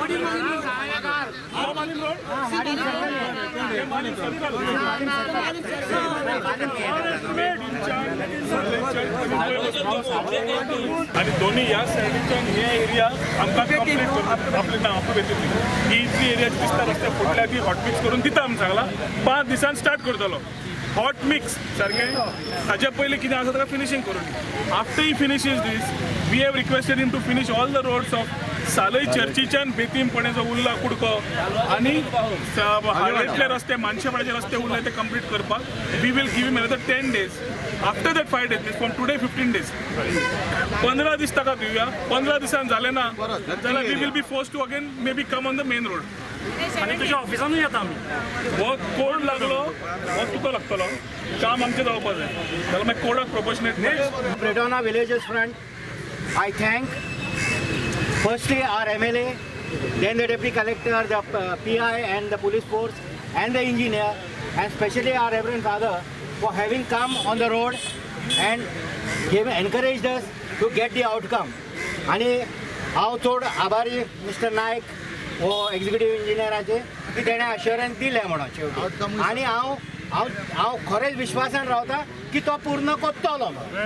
आणि दोन्ही ह्या सायडीच्यान हे एरिया आमकां कंप्लीट आपले ना आपले ही इतली एरिया दिसता रस्ते फुटल्या ती हॉटमिक्स करून दिता आमी सांगला 5 दिसान स्टार्ट करतलो हॉट मिक्स सारकें. ताच्या पयलीं कितें आसा ताका फिनिशींग करून. After he finishes this we have requested him to finish all the roads of Salai चर्चीच्यान Betim पणे जो उरला कुडको आनी हाडलेतले रस्ते मानशेपाड्याचे रस्ते उरले ते कंप्लीट करपाक we will give him another 10 days. After that 5 days from today 15 days 15 दीस ताका दिवया. 15 दिसान जालें ना जाल्यार we will be force to again may be come on the main road. आनी तुज्या ऑफिसानूय येता आमी. हो कोड लागलो हो तुका लागतलो, काम आमचें जावपा जाय जाल्यार मागीर कोडाक proportionate. Bredona Villagers Front, I thank firstly our MLA, then the Deputy Collector, the PI and the police force and the engineer, and especially our Reverend Father for having come on the road and encouraged us to get the outcome. आणि हांव चड आभारी mister Naik हो executive इंजिनियराचे की तेणें अश्योरन्स दिलें म्हणून शेवटी. आनी हांव हांव हांव खरेंच विश्वासान रावता की तो पूर्ण करतलो म्हणून.